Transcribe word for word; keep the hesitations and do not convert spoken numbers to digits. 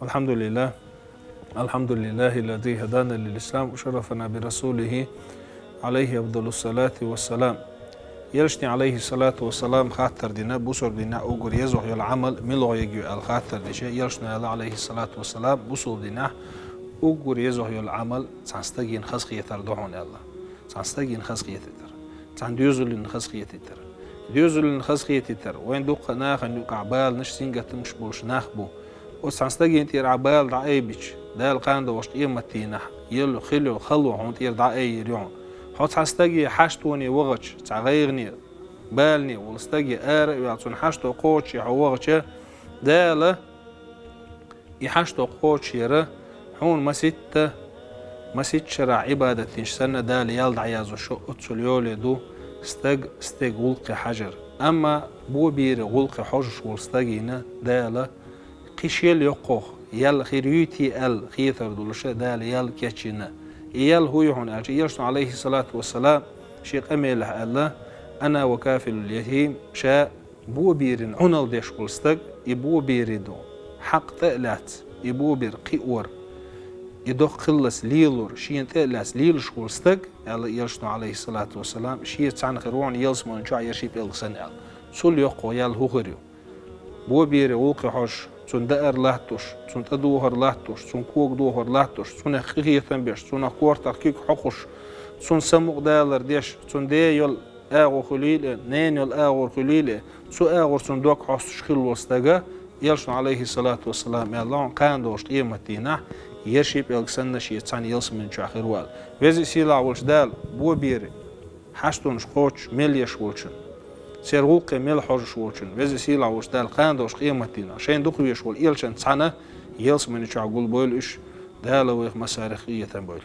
الحمد لله. الحمد لله الذي هدانا للإسلام وشرفنا برسوله عليه أفضل الصلاة والسلام. Элчане, алейхи салату вассалам, хаттар дина, бусалба динехь уггар еза йолу Ӏамал муьлха йолу аьлла хаттар дича, Элчано аьлла, алейхи салату вассалам, бусалба динехь уггар еза йолу Ӏамал цхьана стагана хазахетар ду хьуна аьлла. Цхьана стагана хазахетийтар. Цхьана доьзална хазахетийтар. Доьзална хазахетийтар. Вайн дуккха нахана юкъахь баланаш, сингаттамаш болуш нах бу. Оцу цхьана стагана тӀера ахь бала дӀаайбича, Дала кхана догӀучу къематдийнахь, елла хила йолу хало хьуна тӀера дӀаайъийр ю хьуна. Хьо цхьана стаге хьаштоне вахча, цхьа гӀайгӀане, балане волу стаге ара а ваьлла, цунна хьашто кхочушъе хьо вахча, Дала и хьашто кхочушъяр хьуна маситта, масийтта шарахь Ӏибадат динчу санна Дала ял дӀаязъеш йолу оццул йоле ду стаг стеган гӀуллакхе хьажар. Амма бо берийн гӀуллакхе хьожуш волу стагана Дала кхин шел йоккхах ял хир юй те аьлла хетар долуш Дала ял кечйина. И ял хӀун ю хьуна аьлча, Элчано, алейхи салату вассалам, шен къамелехь аьлла: «Ана ва кафилул ятим», ша бо берийн Ӏуналла деш волу стаг, и бо берийн хьакъ тӀе а лаьцна, и бо бер кхиор, и доккха хиллалц лелор, шена тӀе а лаьцна лелаш волу стаг, аьлла Элчано, алейхи салату вассалам, шеца цхьаьна хир ву хьуна ялсамани чохь ерш а пӀелг санна аьлла. Цул йоккхах ял хӀун хир ю? Бо берийн гӀуллакхе хьожуш, цунна даар латтош, цунна тӀедохар латтош, цунна когадохар латтош, цунах къинхетам беш, цунах кортах куьг хьокхуш, цунна самукъадалар деш, цунна ден йолу агӀо хуьлийла, ненан йолу агӀор хуьлийла, цу агӀор цунна дог хьостуш хилла волу стага, Элчано, алейхи салату вассалам, аьлла хьуна, кхана догӀучу къематдийнахь ерш а пӀелг санна шеца цхьаьна ялсамани чохь хир ву аьлла. Веза а сийлахь волчу Дала бо берийн хьаштонаш кхочуш мел еш волчунна, церан гӀуллакхе мел хьожуш волчунна, Веза а сийлахь волчу Дала кхана догӀучу къематдийнахь шайна дукха везаш волу Элчанца цхьаьна ялсамани чохь гулбойла уьш, Дала вайх массарах къинхетам бойла.